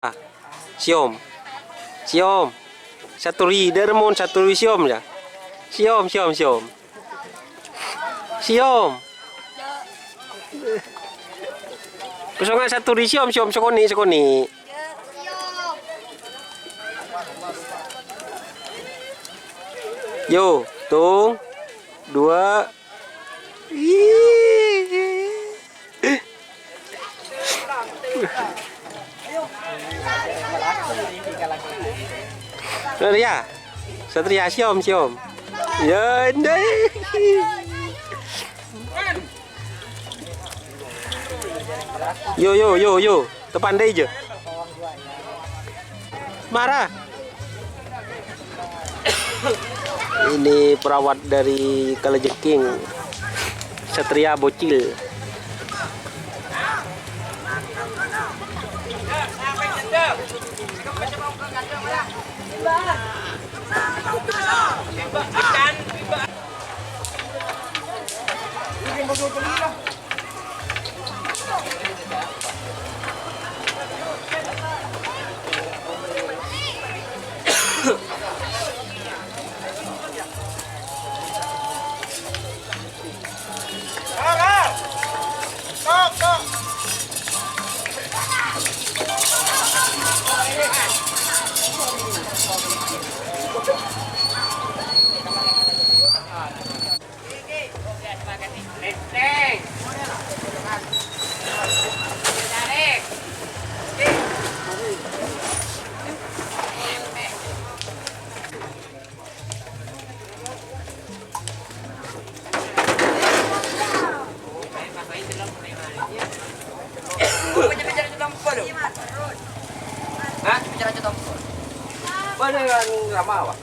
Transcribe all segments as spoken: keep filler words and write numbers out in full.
Ah, sèyom. Sèyom. Saturi, dâ'remma saturi sèyom, yâ. Sèyom, sèyom, sèyom. Sèyom. Kosongan saturi sèyom, sèyom, sakonè', sakonè'. Yo, tung. Dua. Satria. Satria, sèyom, sèyom. Ya, ndai. Yo, yo, yo, yo. Tepandai aja. Mara. Ini perawat dari Kalajengking. Satria Bocil. Hah? Bicara aja, Tom. Mana yang ramah, Pak?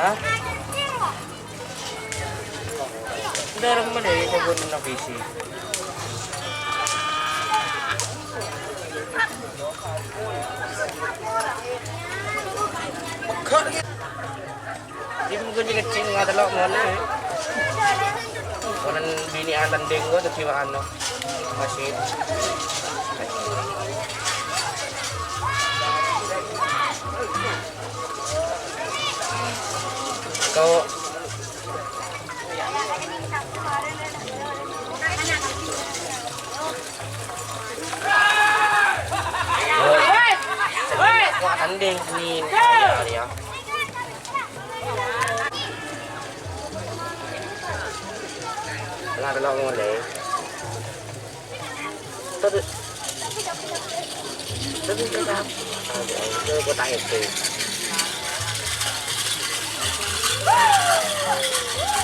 Hah? Ndarem meneh nyebut nang P C. Ini mungkin kecil nggak telok mana. Orang bini anak denggo tuh gimana? Masih. Kau Wah, tanding seni. Ya, ya. Lah, kena mulai. Terus. Terus, terus, terus. Aduh, itu kota itu.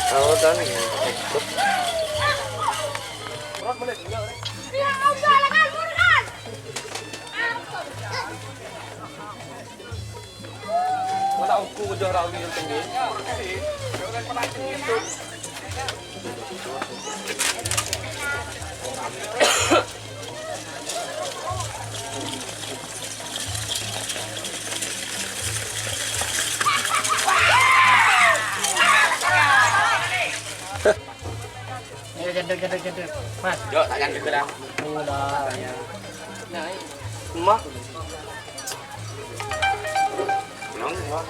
Tahu kan? Ikut. Wala' ongghu jâ' rawi tinggi. Ayo, cendek, cendek, cendek. Mas. Yo, tak cendek dah. Udah. Emak. Nong, wah.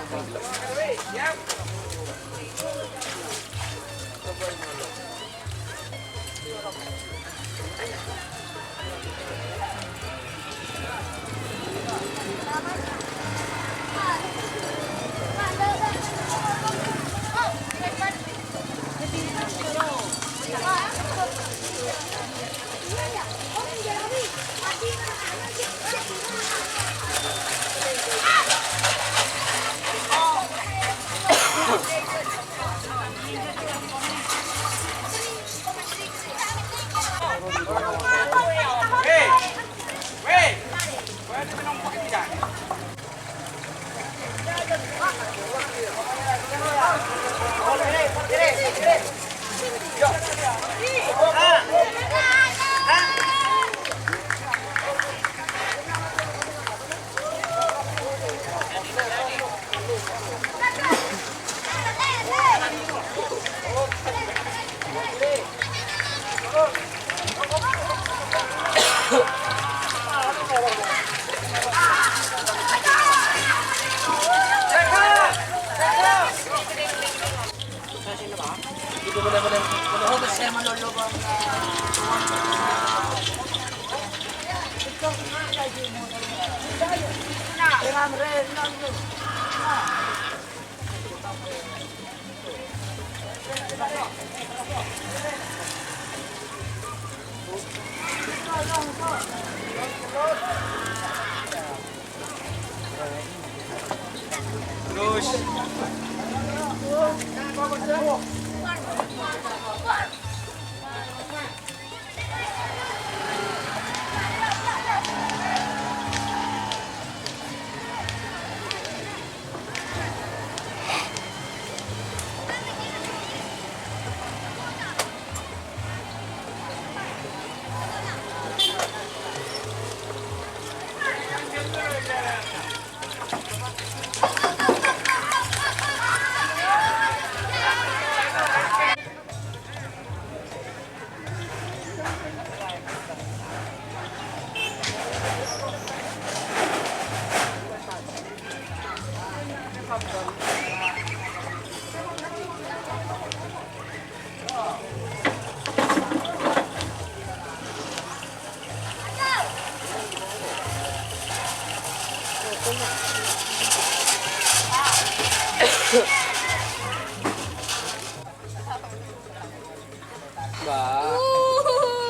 Wah.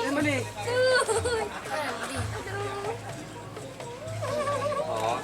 Ini nih. Oh.